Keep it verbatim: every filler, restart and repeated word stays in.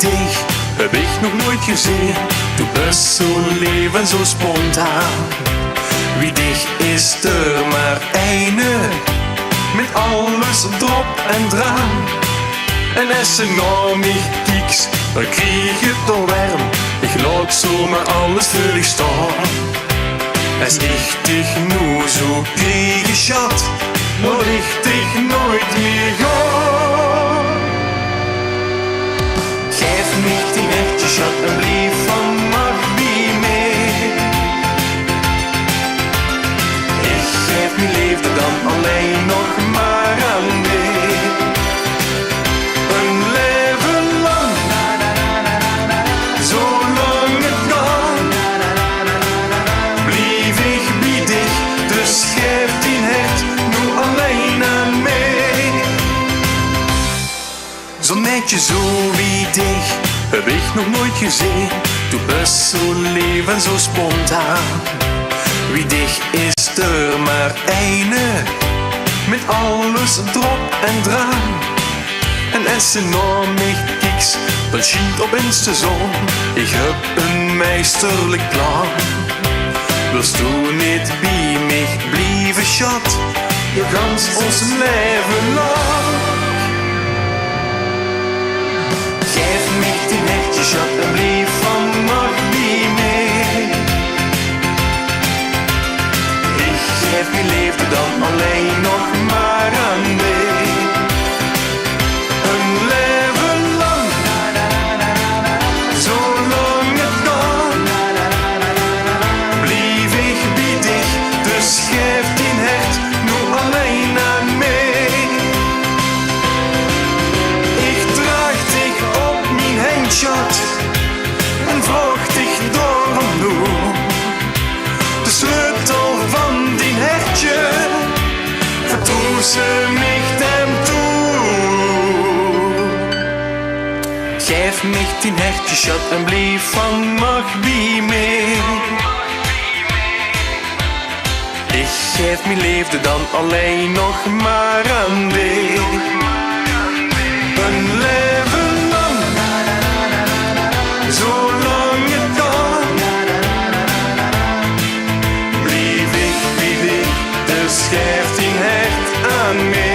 Dich höb ich nog noeit gezeen, doe bös zo leef en zo spontaan. Wie dich is d'r mer eine, mit alles drop en draan. En es se nao mich kieks, dan krieg ich 't al werm. Ich laot zomer alles veur dich staon. Es ich dich noe zo krieg, sjat, laot ich dich noeit mieë gaon. Gaef mich dien hertje, sjat, en blief vannach bie mich. Ich gaef mien leefde dan allein nog mer aan dich. Ein laeve lang, zolang 't kan, blief ich bie dich. Dus gaef dien hert noe allein aan mich. Zo'n maedje zo wie dich höb ich nog noeit gezeen. Doe bös zo leef en zo spontaan. Wie dich is d'r mer eine, mit alles drop en draan. En es se nao mich kieks, dan sjient op ins de zon. Ich höb ein meisterlik plan. Wils doe neet bie mich blieve, sjat, gans ós laeve lang? Gaef mich dien hertje, sjat, en blief vannach bie mich. Ich gaef mien leefde dan allein nog mer aan dich. Ein laeve lang, zolang 't kan, blief ich bie dich. Dus gaef dien hert noe allein aan mich. Ich draag dich op mien henj, sjat, en vraog dich daorum noe de sleutel van dien hertje. Vertroe se mich dan toe? Gaef mich dien hertje, sjat, en blief vannach bie mich. Ich gaef mien leefde dan allein nog mer aan dich. Ein laeve lang, zolang 't kan, blief ich bie dich. Dus gaef dien hert aan mich.